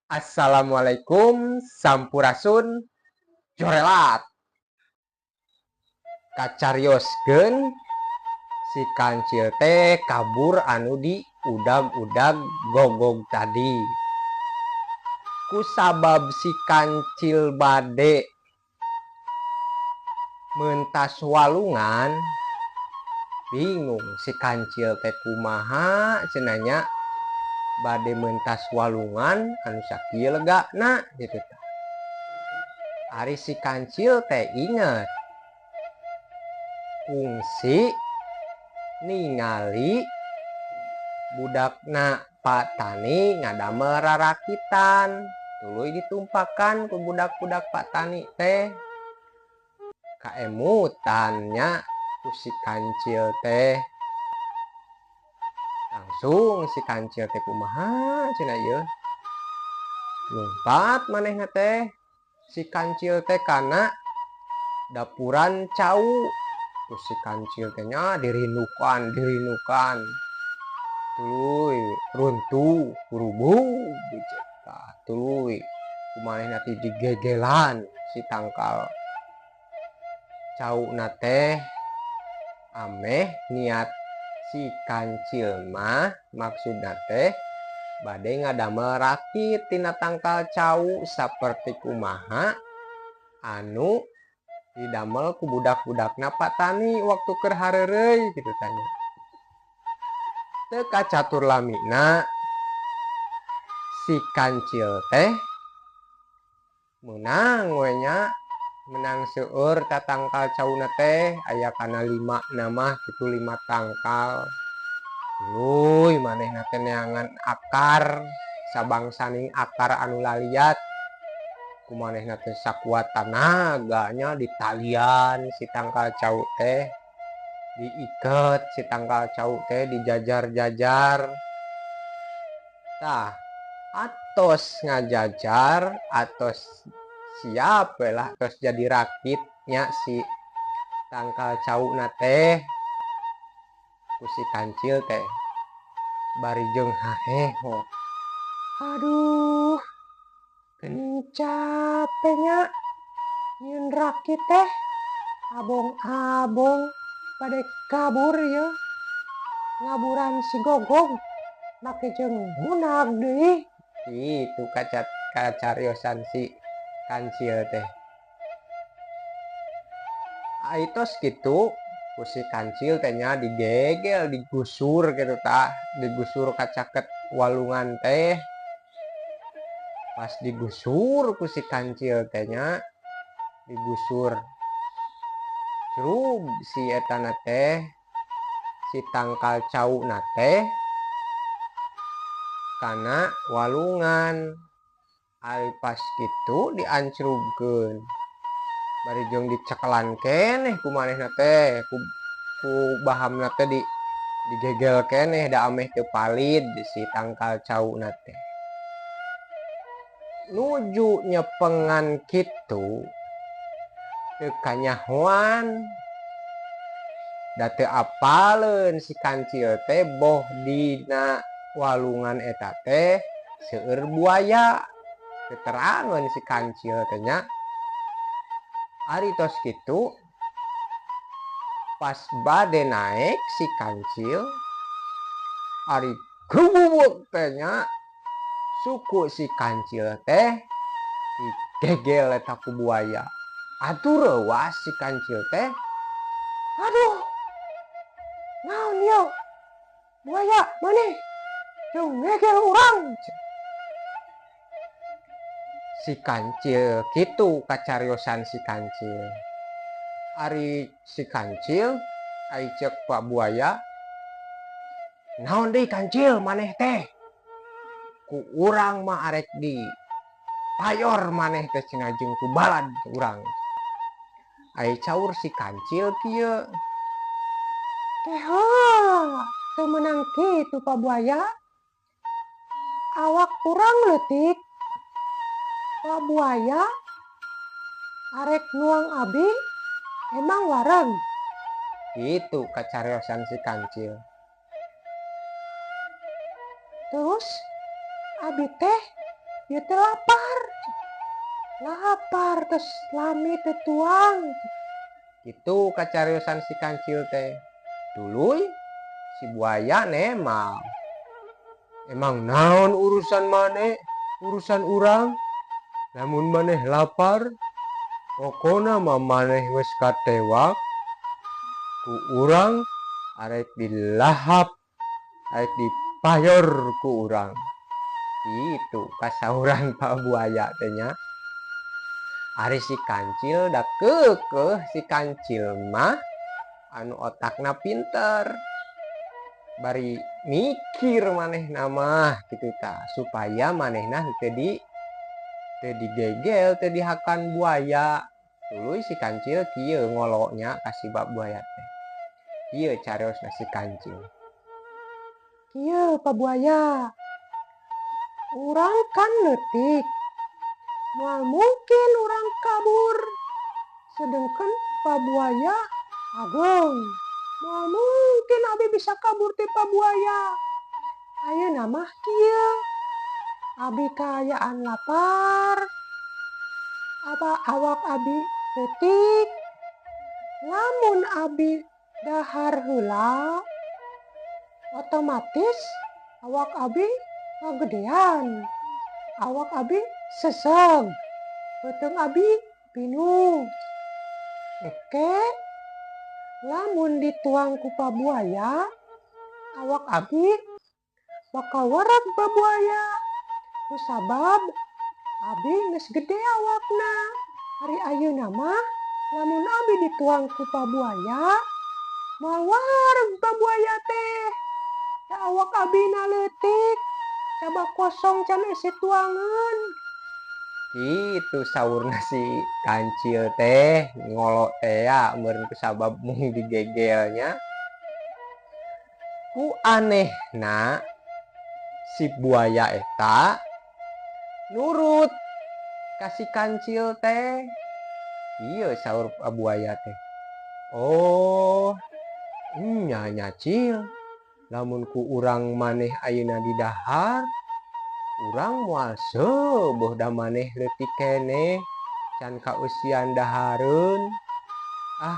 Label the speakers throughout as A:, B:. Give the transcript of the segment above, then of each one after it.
A: Assalamualaikum, sampurasun, jorelat. Kacarioskeun si kancil teh kabur anu di udag-udag gogog tadi. Kusabab si kancil bade mentas walungan, bingung si kancil teh kumaha cenah nya, bade mentas walungan anu sakieu legana gitu tah. Ari si kancil teh inget kungsi ningali budakna Pak Tani ngadamel rarakitan, tuluy ditumpakan ku budak-budak Pak Tani teh. Kaemutan nya ku si kancil teh. Langsung si kancil teh kumaha cenah ieu, lumpat manehna teh si kancil teh kana dapuran cau. Ku si kancil teh nya dirindukan dirindukan, tuluy runtuh rubuh tah, tuluy ku manehna teh digegelan si tangkal cauna teh. Ameh niat si kancil mah maksudna teh bade ngadamel rakit tina tangkal cau saperti kumaha anu didamel ku budak-budakna Pak Tani waktu keur hareureuy kitu tah nya. Teu kacatur lamina si kancil teh meunang we nya, menang seueur ta tangkal cauna teh, aya kana 5 na mah kitu, 5 tangkal. Tuluy manehna teh neangan akar sabangsaning akar anu laliat, ku manehna teh sakuat tanaga nya ditalian si tangkal cau teh, diiket si tangkal cau teh, dijajar-jajar tah. Atos ngajajar, atos siap we lah, tos jadi rakitnya si tangkal cauna teh, ku si kancil teh bari jeung haheho, "Aduh, geuning cape nya nyieun rakit teh, abong-abong bade kabur ieu ngaburan si gogog make jeung budak deui," kitu kacariosan si kancil teh. Ai tos kitu ku si kancil teh nya digegel, digusur kitu tah, digusur ka caket walungan teh. Pas digusur ku si kancil teh nya, digusur crug si etana teh, si tangkal cauna teh kana walungan. Ari pas kitu diancrugkeun bari jeung dicekelan keneh ku manehna teh, ku bahamna teh digegel keneh da ameh teu palid si tangkal cauna teh. Nuju nyepengan kitu teu kanyahoan da teu apaleun si kancil teh boh dina walungan eta teh seueur buaya, teu terangeun si kancil teh nya. Ari tos kitu pas bade naek si kancil, ari grubug teh nya, suku si kancil teh digegel eta ku buaya. Atuh reuas si kancil teh, "Aduh, naon ieu, buaya maneh jeung ngegel urang?" Si kancil kitu kacariosan si kancil. Ari si kancil, ari ceuk Pak Buaya, "Naon deui, kancil, maneh teh? Ku urang mah arek di payor maneh teh cenah jeung ku balad urang." Ari caur si kancil kieu, "Keho, teu meunang kitu, Pak Buaya. Awak urang leutik. Pak Buaya arek nuang abi emang wareg?" Kitu kacariosan si kancil. "Terus abi teh Ieu teh lapar. Lapar tos lami teu tuang. Kitu kacariosan si kancil teh. Tuluy si buaya nemal. Emang naon urusan maneh, urusan urang? Lamun maneh lapar, pokona mah maneh geus katewak ku urang arek dilahap, arek dipayor ku urang. Kitu kasauran Pak Buaya teh nya. Ari si kancil da keukeuh si kancil mah anu otakna pinter. Bari mikir manehna mah kitu tah supaya manehna teu digegel, teu dihakan buaya. Tuluy si kancil kieu ngolonya ka si buaya teh. Kieu cariosna si kancil. Kieu Pak Buaya. Urang kan leutik. Moal mungkin urang kabur. Sedengkeun Pak Buaya ageung. Moal mungkin abi bisa kabur ti Pak Buaya. Ayeuna mah kieu. Abi kaayaan lapar. Apa awak abi leutik. Lamun abi dahar heula, otomatis awak abi ngagedean. Awak abi seseg. Beuteung abi pinuh. Engke lamun dituang ku Pak Buaya, awak abi bakal wareg Pak Buaya. Kusabab abi geus gede awakna. Ari ayeuna mah lamun abi dituang ku Pak Buaya, moal wareg Pak Buaya teh. Da awak abi na leutik, coba kosong can eusi tuangeun. Kitu saurna si kancil teh ngolo teh ya meureun kusabab mung digegelnya. Ku anehna si buaya eta nurut ka si kancil teh. Ieu saur buaya teh. Oh, nya nya cil. Lamun ku urang maneh ayeuna didahar, urang moal seubeuh da maneh leutik keneh can kausian dahareun. Ah,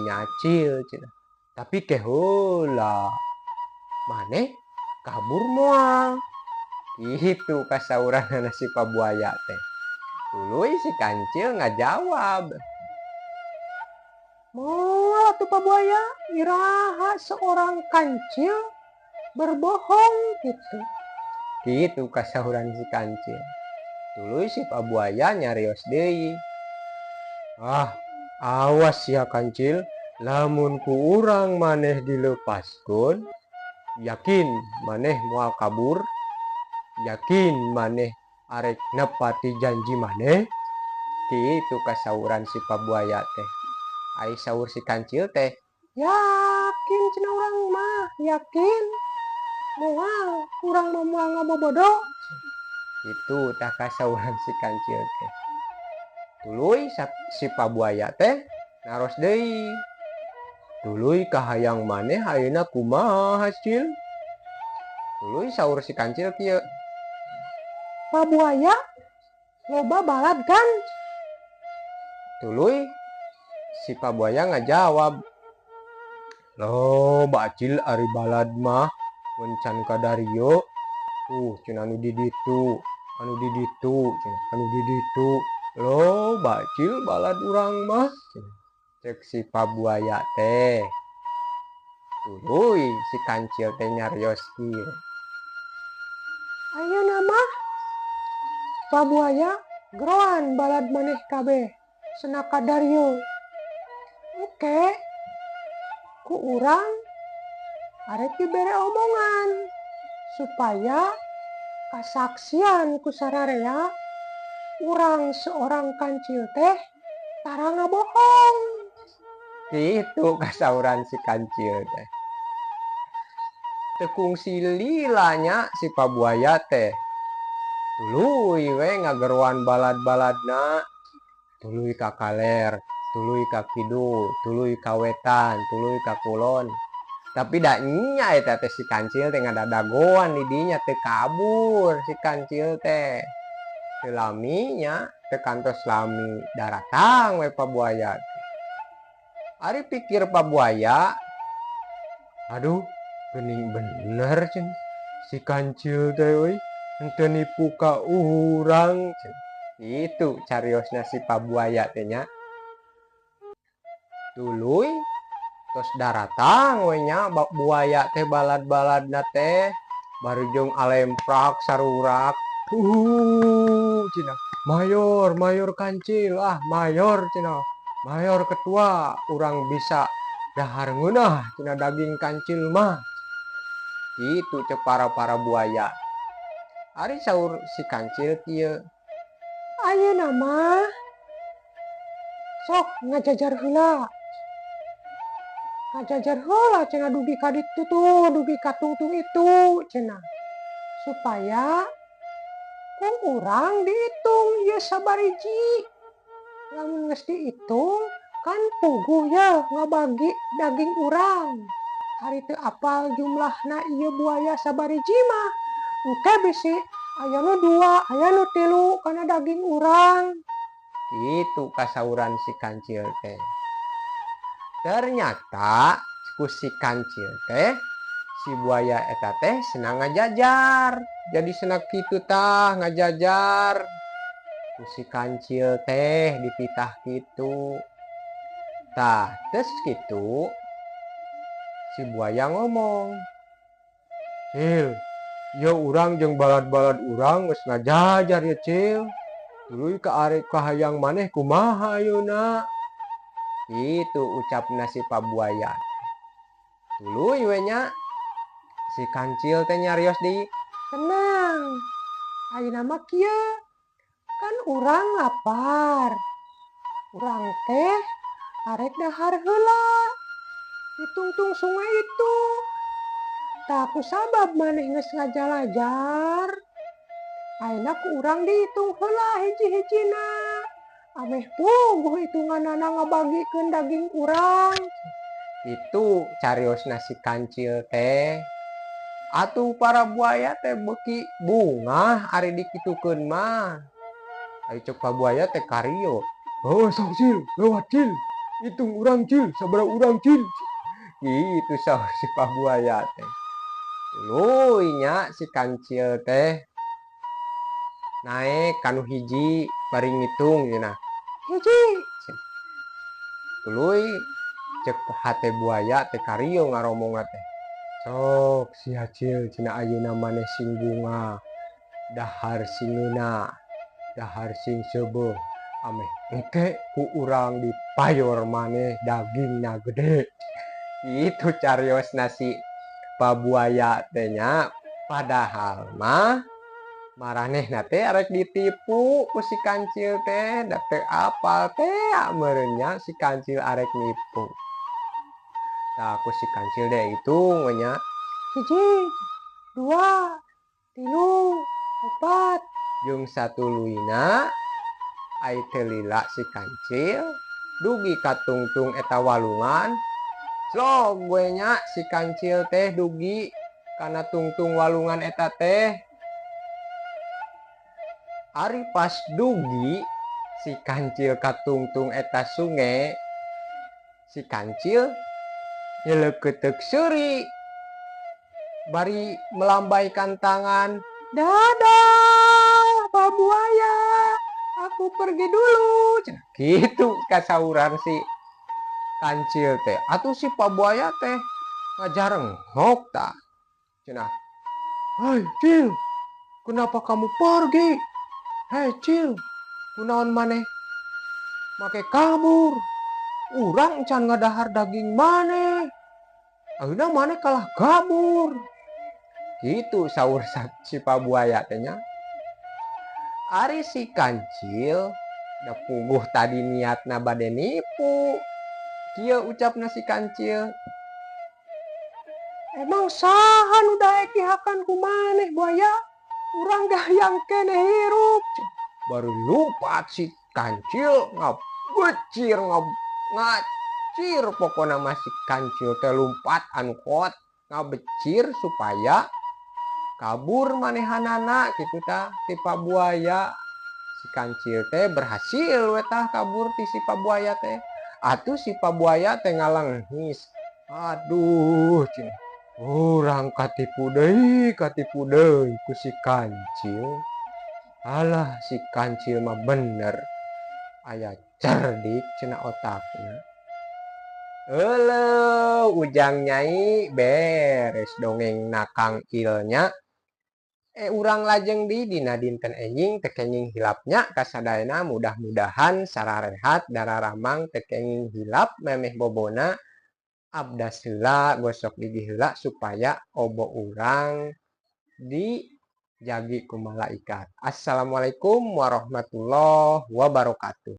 A: nya cil cenah. Tapi ke heula maneh kabur moal. Kitu kasauranana si pabuaya teh. Tuluy si kancil ngajawab. Moal atuh pabuaya, iraha seorang kancil berbohong gitu. Kitu kasauran si kancil. Tuluy si pabuaya nyarios deui. Ah, awas ya kancil, lamun ku urang maneh dilepaskeun, yakin maneh moal kabur, yakin maneh arek nepati janji maneh. Kitu kasauran si pabuaya teh. Ai saur si kancil teh, yakin cenah urang mah, yakin. Moal, urang mah moal ngabobodo. Kitu tah kasauran si kancil teh. Tuluy si pabuaya teh naros deui. Tuluy kahayang maneh ayeuna kumaha cil? Tuluy saur si kancil kieu. Pabuaya loba balad kan? Tuluy si pabuaya ngajawab. Loba cil ari balad mah mun can kadarieu. Tuh cenah anu di ditu, anu di ditu, cenah anu di ditu. Loba cil balad urang mah. Cek si pabuaya teh. Tuluy si kancil teh nyarios kieu. Ayeuna mah pabuaya geroan balad maneh kabeh cenah kadarieu. Oke, ku urang arek dibere omongan supaya kasaksian ku sararea urang seorang kancil teh tara ngabohong. Kitu kasauran si kancil teh. Teu kungsi lila nya si pabuaya teh. Tuluy we ngageroan balad-baladna. Tuluy ka kaler, tuluy ka kidul, tuluy ka wetan, tuluy ka kulon. Tapi da nya eta teh si kancil teh ngadadagoan di dinya teu kabur si kancil teh. Teu lami nya, teu kantos lami daratang we Pa Buaya. Ari pikir Pa Buaya, aduh, geuning bener cenah si kancil teh euy, henteu nipu ka urang cenah. Kitu cariosna si Pa Buaya teh nya. Tuluy tos daratang we nya buaya teh balad-baladna teh bari jeung alemprak sarurak. Cenah, mayor, mayor kancil, ah mayor cenah. Mayor ketua, urang bisa dahar ngeunah cenah daging kancil mah. Kitu cek para-para buaya. Ari saur si kancil kieu,
B: ayeuna mah sok ngajajar heula. Ngajajar heula cenah dugi ka ditu tuh, dugi ka tungtung itu cenah. Supaya ku urang dihitung ieu sabariji. Lamun geus dihitung kan puguh ye ngabagi daging urang. Ari teu apal jumlahna ieu buaya sabariji mah. Engke bisi aya nu 2, aya nu 3 kana daging urang.
A: Kitu kasauran si kancil teh. Ternyata ku si kancil teh si buaya eta teh senang ngajajar. Jadi senang kitu tah ngajajar. Ku si kancil teh dititah kitu. Tah terus kitu si buaya ngomong, Cil, ya urang jeung balad-balad urang geus ngajajar ya Cil. Tuluy ka arek kahayang maneh kumaha ayeuna? Kitu ucapna si Pa Buaya. Tuluy we nya si kancil teh nyarios deui,
B: tenang, ayeuna mah kieu, kan urang lapar. Urang teh arek dahar heula di tungtung sungai itu. Tah ku sabab maneh geus ngajalajar, ayeuna ku urang dihitung heula hiji-hijina. Ameh puguh hitunganana ngabagikeun daging urang.
A: Itu cariosna si kancil teh. Atuh para buaya teh beuki bungah ari dikitukeun mah. Ari cek Pa Buaya teh kario. Oh sok Cil, lewat Cil. Hitung urang Cil, sabaraha urang Cil. Gitu saur si Pa Buaya teh. Tuluy nya si kancil teh naek kanu hiji bari ngitung cenah.
B: Hiji.
A: Tuluy cek hate buaya teh kario ngaromongna teh. Sok sia Cil cenah ayeuna maneh sing bunga, dahar sing ngeunah, dahar sing seubeuh, ameh engke ku urang dipayor maneh dagingna gede. Itu cariosna si Pa Buaya teh nya. Padahal mah maranehna teh arek ditipu ku si kancil teh, da teu apal teh meureun nya si kancil arek nipu. Tah ku si kancil deh hitung we nya.
B: 1, 2, 3, 4.
A: Jeung satuluyna ai teu lila si kancil dugi ka tungtung eta walungan. Slog we nya si kancil teh dugi kana tungtung walungan eta teh. Ari pas dugi si kancil ka tungtung eta sungai, si kancil nyeleukeuteup seuri bari melambaikan tangan.
B: Dadah, Pak Buaya, aku pergi dulu.
A: Cenah kitu kasauran si kancil teh. Atuh si Pak Buaya teh ngajarenghok tah. Cenah, hai Cil, kenapa kamu pergi? Hei Cil, kunaon maneh make kabur? Urang can ngadahar daging maneh. Ayeuna maneh kalah kabur. Gitu saur si Pak Buaya teh nya. Ari si kancil da puguh tadi niatna bade nipu. Kieu ucapna si kancil.
B: Emang saha nu daek dihakan ku maneh buaya? Urang hayang keneh hirup.
A: Baru lumpat si kancil ngabecir ngacir pokona mah si kancil teh lumpat anu kuat ngabecir supaya kabur manehanana kitu tah ti Pak Buaya. Si kancil teh berhasil we tah kabur ti si pabuaya teh. Atuh si pabuaya teh ngalenghis. "Aduh," cenah, "urang katipu deui ku si kancil. Alah, si kancil mah bener aya cerdik," cenah otakna. Euleuh, Ujang, Nyai, beres dongengna Kang Il nya. Urang lajeng di dina dinten enjing, teu kenging hilap nya kasadayana. Mudah-mudahan sararehat dararamang, teu kenging hilap memeh bobona abdas heula, gosok gigi heula, supaya obo urang dijagi ku malaikat. Assalamualaikum warahmatullahi wabarakatuh.